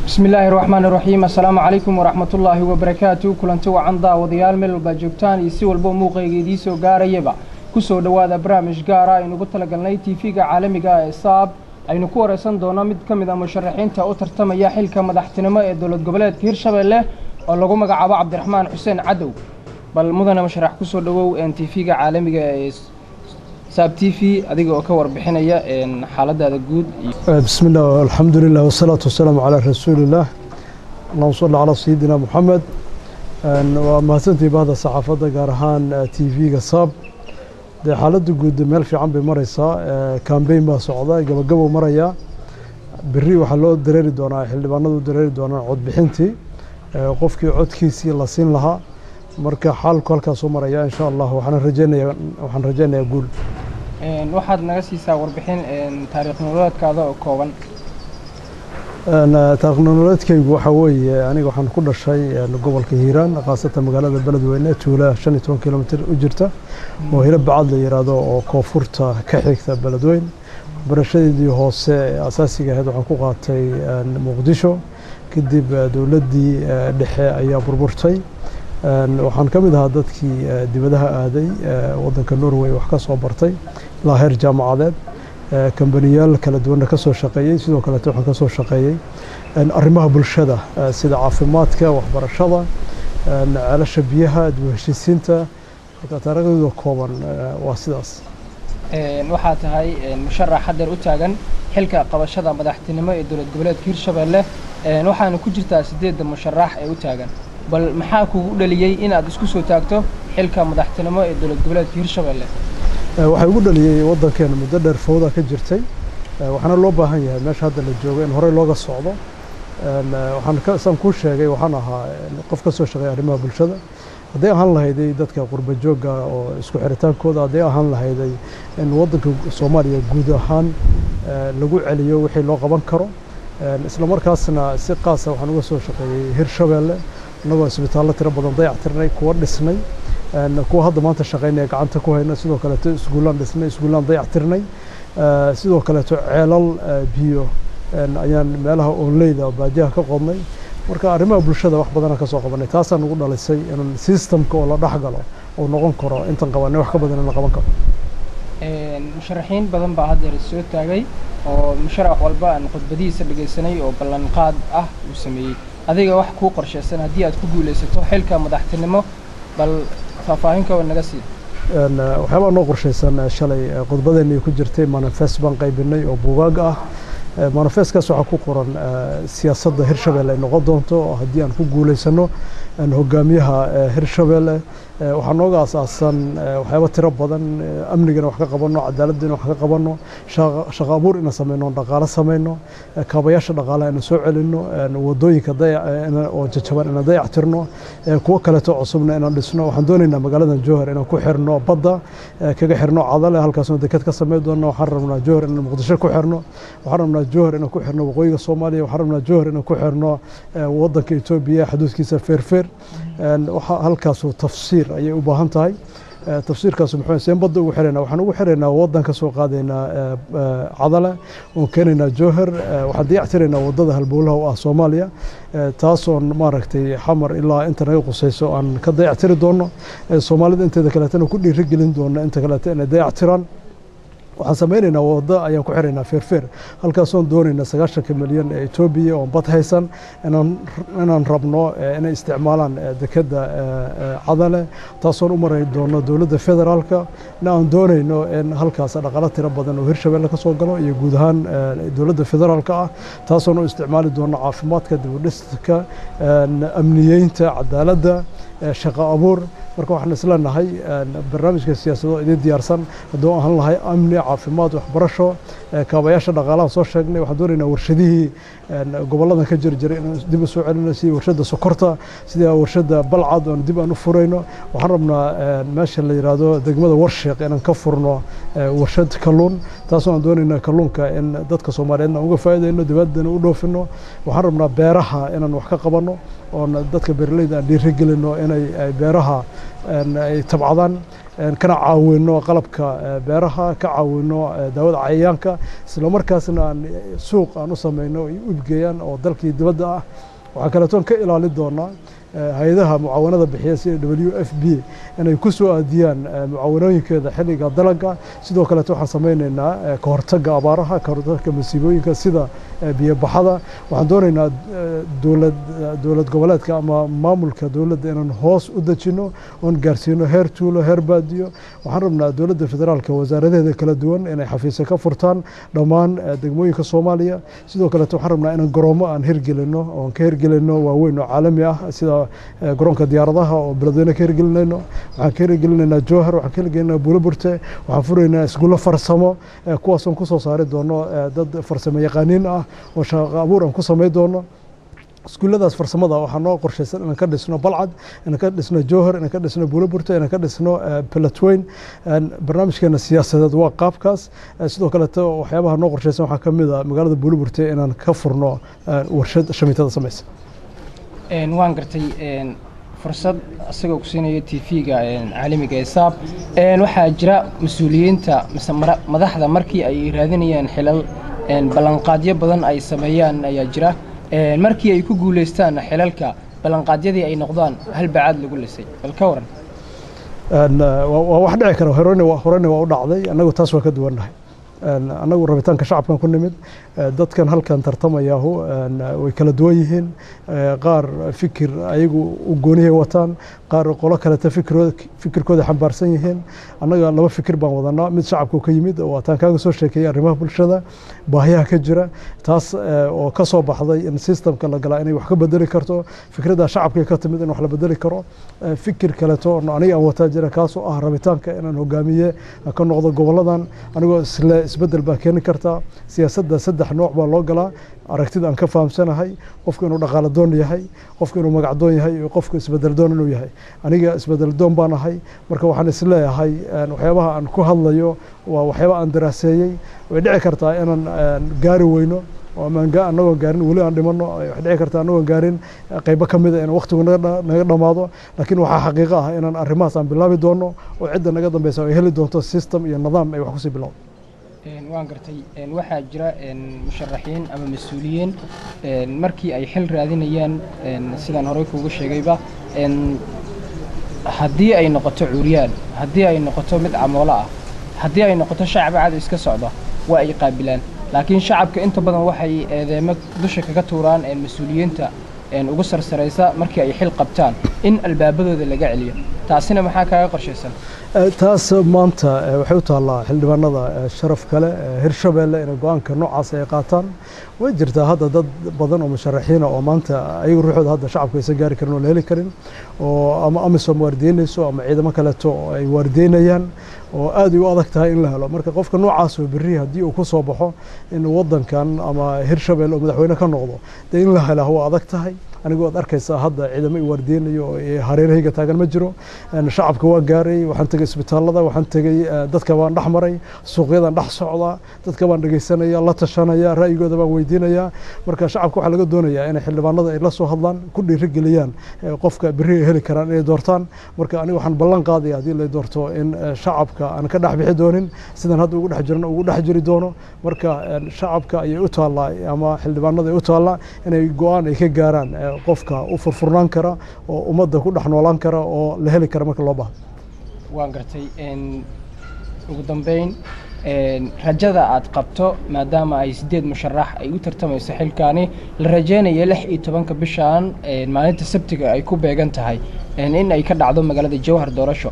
Bismi illaahi raxmaan raxiim. Assalaamu calaykum waraxmatullaahi wabarakaatu. Kulanti wacan daawadayaal, meel walbaa joogtaan iyo si walba muuqayga idiin soo gaarayaba, kusoo dhowaada barnaamij gaara aynugu talagalnay TV-ga caalamiga ee Saab. Aynu ku wareysan doono mid ka mid a musharaxiinta u tartamaya xilka madaxtinimo ee dowlad goboleedka Hirshabeelle oo lagu magacaabo Cabdiraxmaan Xuseen Cadow. Bal mudane musharax, kusoo dhowow TV-ga caalamiga ee Saab TV, adiga oo ka warbixinaya xaaladaada guud. بسم الله والحمد لله والصلاة والسلام على رسول الله، اللهم صل على سيدنا محمد. Waa mahadsantii bahda saxaafadda, gaar ahaan TV-ga Saab. Dee xaaladda guud meel fiican bay mareysaa. Campaign baa socda, gabagabow maraya. Berri waxaa loo dareeri doonaa, xildhibaanadu dareeri doonaan codbixintii, qofkii codkiisii la siin lahaa. Marka xaalku halkaasuu maraya, insha Allah waxaan rajeynaya, waxaan rajeynayaa guul. Waxaad naga siisaa warbixin taariikh nololeedkaada oo kooban. Taariikh nololeedkaygu waxaa weeye, aniga waxaan ku dhashay gobolka Hiiraan, khaasatan magaalada Beledweyne, tuula 15 kilomitr u jirta oo Hiro Bacad la yiraahdo oo koonfurta ka xigta Beledweyn. Waxbarashadeedii hoose ee asaasiga ahayd waxaan ku qaatay Muqdisho. Kadib dowladdii dhexe ayaa burburtay. Waxaan ka mid ahaa dadkii dibadaha aaday, waddanka Norway wax ka soo bartay ilaa heer jaamacadeed, kambaniyaal kala duwanna ka soo shaqeeyey. Sidoo kaleeto waxaan ka soo shaqeeyey arrimaha bulshada, sida caafimaadka, waxbarashada, ceelasha biyaha, dib u heshiisiinta. Marka taariikhdooda kooban waa sidaas. Waxaa tahay musharax haddeer u taagan xilka qabashada madaxtinimo ee dowlad goboleedka Hirshabeelle, waxaana ku jirtaa sideedda musharax ee u taagan. Bal maxaa kugu dhaliyey inaad isku soo taagto xilka madaxtinimo ee dowlad goboleedka Hirshabeelle? Waxaa ugu dhaliyey, waddankeena muddo dheer fowda ka jirtay, waxaana loo baahan yahay meesha hadda la joogo in horey looga socdo. Waxaan saan kuu sheegay, waxaan ahaa qof ka soo shaqeeya arrimaha bulshada, hadday ahaan lahayday dadka qurba joogga oo isku xiritaankooda, hadday ahaan lahayday in waddanka Soomaaliya guud ahaan lagu celiyo wixii loo qaban karo. Isla markaasna si qaasa waxaan uga soo shaqeeyey Hirshabeelle, innagoo isbitaallo tiro badan dayactirnay, kuwa dhisnay, kuwa hadda maanta shaqeynaya gacanta ku hayna. Sidoo kaleeto iskuullaan dhisnay, iskuullaan dayactirnay. Sidoo kaleeto ceelal biyo ayaan meelaha oonleyda baadiyaha ka qodnay. Marka arrimaha bulshada wax badana ka soo qabanay, taasaa nagu dhalisay in systemka oo la dhex galo uu noqon karo intan qabanay wax ka badan in la qaban karo. Musharaxiin badan baa haddeer soo taagay oo musharax walba aan khudbadihiisa dhegaysanay oo ballanqaad ah uu sameeyey. Adiga wax kuu qorshaysan haddii aad ku guulaysato xilka madaxtinimo, bal faahfaahin kooban naga sii. Waxyaabaa noo qorshaysan, shalay khudbadeennii ku jirtay, manifest baan qaybinay oo buugaag ah. Manifestkaas waxaa ku qoran siyaasadda Hirshabelle ay noqon doonto haddii aan ku guulaysano hogaamiyaha Hirshabelle. Waxaa nooga asaasan waxyaaba tiro badan: amnigana wax ka qabanno, cadaaladina wax ka qabanno, shaqo abuur inaan sameyno, dhaqaalo sameyno, kaabayaasha dhaqaalaha inaan soo celinno, wadooyinka oo jajaban inaan dayac tirno, kuwo kaleeto cusubna inaan dhisno. Waxaan doonaynaa magaaladan Jowhar inaan ku xirno badda, kaga xirno Cadale, halkaasna deked ka sameyn doono. Waxaan rabnaa Jowhar inaan Muqdisho ku xirno, waxaan rabnaa Jowhar inaan ku xirno waqooyiga Soomaaliya, waxaan rabnaa Jowhar inaan ku xirno waddanka Etoobiya xuduudkiisa Feerfeer. Waxa halkaasu tafsiir ayay u baahan tahay. Tafsiirkaasu muxuu seen badda ugu xiraynaa? Waxaan ugu xiraynaa waddan ka soo qaadaynaa Cadale oon keenaynaa Jowhar. Waxaan dayactiraynaa waddada halbowlaha u ah Soomaaliya, taasoon maaragtay Xamar ilaa inta naga qusayso aan ka dayactiri doono, Soomaalida inteeda kaleetana ku dhiirigelin doono inta kaleeto inay dayactiraan. Waxaan sameynaynaa waddo ayaan ku xiraynaa Feerfeer, halkaasoon doonaynaa 90-ka milyan ee Etoobiya oon bad haysan inaan rabno inay isticmaalaan dekedda Cadale, taasoon u maray doono dowladda federaalka na aan doonayno in halkaas dhaqaalo tiro badan oo Hirshabelle ka soo galo iyo guud ahaan dowladda federaalka ah, taasoon u isticmaali doono caafimaadka, dib u dhiska, amniyeynta, cadaaladda, shaqo abuur. Marka waxaan isleenahay barnaamijka siyaasadoo idiin diyaarsan hadduu ahaan lahay amni, caafimaad, waxbarasho, kaabayaasha dhaqaalaha soo sheegnay. Waxaan doonaynaa warshadihii gobolladan ka jiri jiray inaan dib u soo celino, sidii warshadda sokorta, sidii warshadda Balcad oon dib aan u furayno. Waxaan rabnaa meesha la yidhaahdo degmada Warsheeq inaan ka furno warshad kalluun, taasoo aan doonaynaa kalluunka in dadka Soomaaliyeedna uga faa'iidayno, dibaddana u dhoofino. Waxaan rabnaa beeraha inaan wax ka qabanno oon dadka beeraleyda aan dhiirigelino inay beeraha ay tabcadaan. kana caawino qalabka beeraha, ka caawino daawada cayayaanka, isla markaasna aan suuq aan u sameyno ay u iibgeeyaan oo dalkii dibadda ah. Waxaa kaleetoon ka ilaalin doonaa hay-adaha mucaawanada bixiya sida WFP inay ku soo aadiyaan mucaawanooyinkeeda xilliga dalagga. Sidoo kaleeto waxaan sameyneynaa ka hortagga abaaraha, ka hortagga masiibooyinka sida biyobaxada. Waxaan dooneynaa dowlad goboleedka ama maamulka dowladda inaan hoos u dejino oon gaarsiino heer tuulo, heer baadiyo. Waxaan rabnaa dowladda federaalka wasaaradaheeda kala duwan inay xafiisyo ka furtaan dhammaan degmooyinka Soomaaliya. Sidoo kaleeto waxaan rabnaa inaan garoomo aan hirgelino oon ka hirgelino waaweyn oo caalami ah, sida garoonka diyaaradaha oo Beledweyne ka hirgelinayno. Waxaan ka hirgelinaynaa Jowhar, waxaan ka hirgelinaynaa Buuloburte. Waxaan furaynaa iskuullo farsamo, kuwaasoon kusoo saari doono dad farsamo yaqaaniin ah oo shaqo abuur aan ku samayn doono. Iskuulladaas farsamada waxaa noo qorshaysan inaan ka dhisno Balcad, inaan ka dhisno Jowhar, inaan ka dhisno Buuloburte, inaan ka dhisno Beledweyne. Barnaamijkeena siyaasadeed waa qaabkaas. Sidoo kaleeto waxyaabaha noo qorshaysan waxaa ka mid ah magaalada Buuloburte inaan ka furno warshad shamiitada samaysa. Waan gartay. Fursad isagoo ku siinaya TV-ga caalamiga ee Saab, waxaa jira mas-uuliyiinta mise madaxda markii ay raadinayaan xilal ballanqaadyo badan ay sameeyaan ayaa jira. Markii ay ku guuleystaan xilalka, ballanqaadyadii ay noqdaan hal bacaad lagu lisay. Bal ka waran? Waa wax dhici kara, horena waa u dhacday. Annagu taas waa ka duwannahay. Annagu rabitaanka shacabkan ku nimid. Dadkan halkan tartamayaahu way kala duwan yihiin. Qaar fikir ayagu u goonihay wataan, qaar qolo kaleta fikirkooda xambaarsan yihiin. Annaga laba fikir baan wadanaa. Mid shacabku ka yimid, waa taan kaaga soo sheekeeyey arrimaha bulshada, baahiyaha ka jira, taas oo ka soo baxday in systemka la galaa inay wax ka bedeli karto. Fikradda shacabka ka timid in wax la bedeli karo. Fikir kaleeto aniga aan wataa jira, kaasoo ah rabitaanka inaan hogaamiye ka noqdo goboladan, anigoo isle isbedel baa keeni kartaa. Siyaasadda saddex nooc baa loo galaa, aragtida aan ka fahamsanahay: qofku inuu dhaqaale doon yahay, qofku inuu magac doon yahay, iyo qofku isbedel doon inuu yahay. Aniga isbedel doon baan ahay. Marka waxaan isleeyahay waxyaabaha aan ku hadlayo waa waxyaaba aan daraaseeyey. Way dhici kartaa inaan gaari weyno ama anagoo gaarin weli aan dhimano. Waxay dhici kartaa anagoo gaarin qaybo ka mid a in waqtigu naga dhamaado, laakiin waxaa xaqiiqo ah inaan arrimahaas aan bilaabi doono oo cidda naga dambeysa ay heli doonto system iyo nidaam ay wax kusii bilowdo. Waan gartay. Waxaa jira musharaxiin ama mas-uuliyiin markii ay xil raadinayaan, sidaan horey kuugu sheegayba, haddii ay noqoto cuuriyaan, haddii ay noqoto mid camoolo ah, haddii ay noqoto shacab cad iska socda, waa ay qaabilaan. Laakiin shacabka inta badan waxay eedeemo dusha kaga tuuraan mas-uuliyiinta ugu sarsaraysa markii ay xil qabtaan in albaabadooda laga celiyo. Taasina maxaa kaaga qorshaysan? Taas maanta waxay u taallaa xildhibaanada sharaf kale Hirshabeelle inay go-aanka noocaas ay qaataan. Way jirtaa hadda dad badan oo musharaxiina oo maanta ayagu ruuxooda hadda shacabku aysan gaari karin oo la heli karin, oo ama AMISOM waardiyeynayso ama ciidamo kaleeto oo ay waardiyeynayaan, oo aad ay u adag tahay in la helo. Marka qofka noocaas oo berri haddii uu ku soo baxo in waddankan ama Hirshabelle oo madaxweyne ka noqdo, dee in la helaa waa adag tahay. Anigu waad arkaysaa hadda ciidamo i waardiyeynayo oo hareerahayga taagan ma jiro. Shacabka waa gaaray, waxaan tegay isbitaalada, waxaan tegay dadka baan dhex maray, suuqyadan dhex socdaa, dadka baan dhegeysanaya, la tashanaya, ra'yigooda baan weydiinaya. Marka shacabka waxaa laga doonayaa inay xildhibaanada ay la soo hadlaan, ku dhiirigeliyaan qofka berri ay heli karaan inay doortaan. Marka aniga waxaan ballan qaadaya haddii la doorto in shacabka aan ka dhex bixi doonin, sidan hadda ugu dhex jirno ugu dhex jiri doono. Marka shacabka ayay u taallaa ama xildhibaanada ay u taallaa inay go-aan ay ka gaaraan qofka u furfurnaan kara oo ummadda ku dhex noolaan kara oo la heli kara marka loo baahdo. Waan gartay. Ugu dambeyn, rajada aad qabto, maadaama ay 8 musharax ay u tartamayso xilkaani, la rajeynaya 16-ka bishan, maalinta Sabtiga ay ku beegan tahay, in ay ka dhacdo magaalada Jowhar doorasho,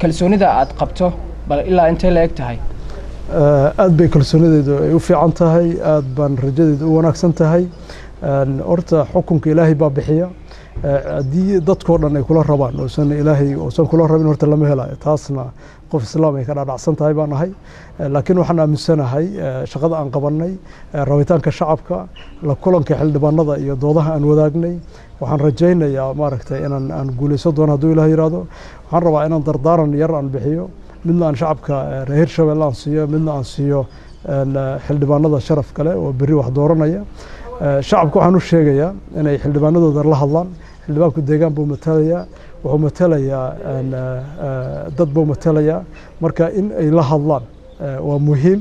kalsoonida aad qabto bal ilaa intay la eg tahay? Aad bay kalsoonideedu ay u fiican tahay, aad baan rajadeedu u wanaagsan tahay. Horta xukunka Ilaahay baa bixiya. Haddii dadkoo dhan ay kula rabaan oosan Ilaahay uusan kula rabin, horta lama helayo. Taasna qof islaam ay ka dhaadhacsan tahay baan ahay. Laakiin waxaan aaminsanahay shaqada aan qabannay, rabitaanka shacabka, la kulanka xildhibaanada iyo doodaha aan wadaagnay, waxaan rajaynayaa maaragtay inaan aan guuleysan doono hadduu Ilaah yiraahdo. Waxaan rabaa inaan dardaaran yar aan bixiyo, midna aan shacabka reer Hirshabelle aan siiyo, midna aan siiyo xildhibaanada sharaf kale oo berri wax dooranaya. Shacabka waxaan u sheegayaa inay xildhibaanadooda la hadlaan, Xildhibaanku deegaan buu matalayaa, wuxuu matalayaa dad buu matalayaa. Marka in ay la hadlaan waa muhiim,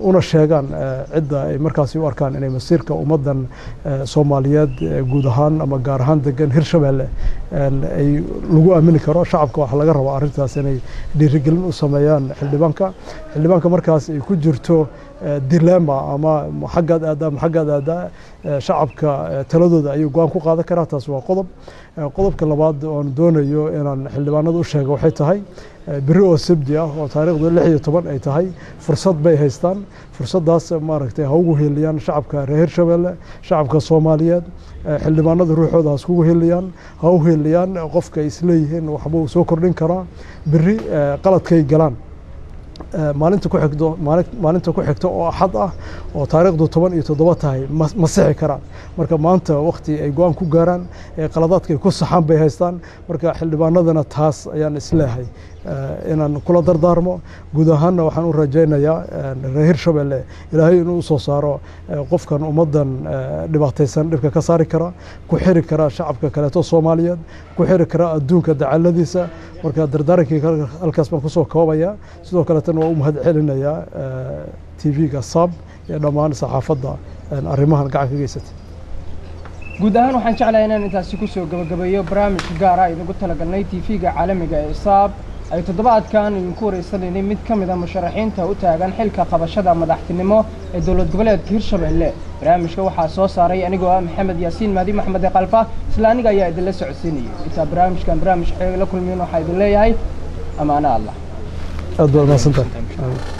una sheegaan cidda ay markaasi u arkaan inay masiirka ummaddan Soomaaliyeed guud ahaan ama gaar ahaan degan Hirshabeelle ay lagu aamini karo. Shacabka waxaa laga rabaa arrintaas inay dhiirigelin u sameeyaan xildhibaanka. Xildhibaanka markaas ay ku jirto dilemma ama xaggaad aadaa ma xaggaad aadaa, shacabka taladooda ayuu go-aan ku qaadan karaa. Taas waa qodob. Qodobka labaad oon doonayo inaan xildhibaanada u sheego waxay tahay, beri oo Sabdi ah oo taariikhdu 16 ay tahay, fursad bay haystaan. Fursaddaas maaragtay ha ugu heliyaan shacabka reer Hirshabeelle, shacabka Soomaaliyeed. Xildhibaanada ruuxooda ha iskugu heliyaan, ha u heliyaan qofka ay isleeyihiin waxbuu soo kordhin karaa. Beri qaladkay galaan, maalinta ku xigto, maalinta ku xigto oo Axad ah oo taariikhdu 17 tahay, ma sixi karaan. Marka maanta wakti ay go-aan ku gaaraan ee qaladaadka ay ku saxaan bay haystaan. Marka xildhibaanadana taas ayaan isleehay inaan kula dardaarmo. Guud ahaanna waxaan u rajaynayaa reer Hirshabeelle Ilaahay inuu usoo saaro qofkan ummaddan dhibaataysan dhibka ka saari kara, ku xiri kara shacabka kaleeto Soomaaliyeed, ku xiri kara adduunka dacaladiisa. Marka dardaarankii halkaas baan kusoo koobaya. Sidoo kaleetana waa u mahad celinayaa TV-ga SAB iyo dhammaan saxaafadda arrimahan gacan ka geysatay. Guud ahaan waxaan jeclahay inaan intaasi kusoo gabagabeeyo barnaamij gaara idinku talagalnay TV-ga caalamiga ee SAB ay toddobaadkan idinku wareysanaynay mid ka mid a musharaxiinta u taagan xilka qabashada madaxtinimo ee dowlad goboleedka Hirshabeelle. Barnaamijka waxaa soo saaray anigoo ah Maxamed Yaasiin Maadi Maxmed Kalfa, isla aniga ayaa idinla socodsiinayay. Intaa barnaamijkan barnaamij xeeg la kulmiyin, waxaa idin leeyahay amaano Allah. Aad baad mahadsantahay.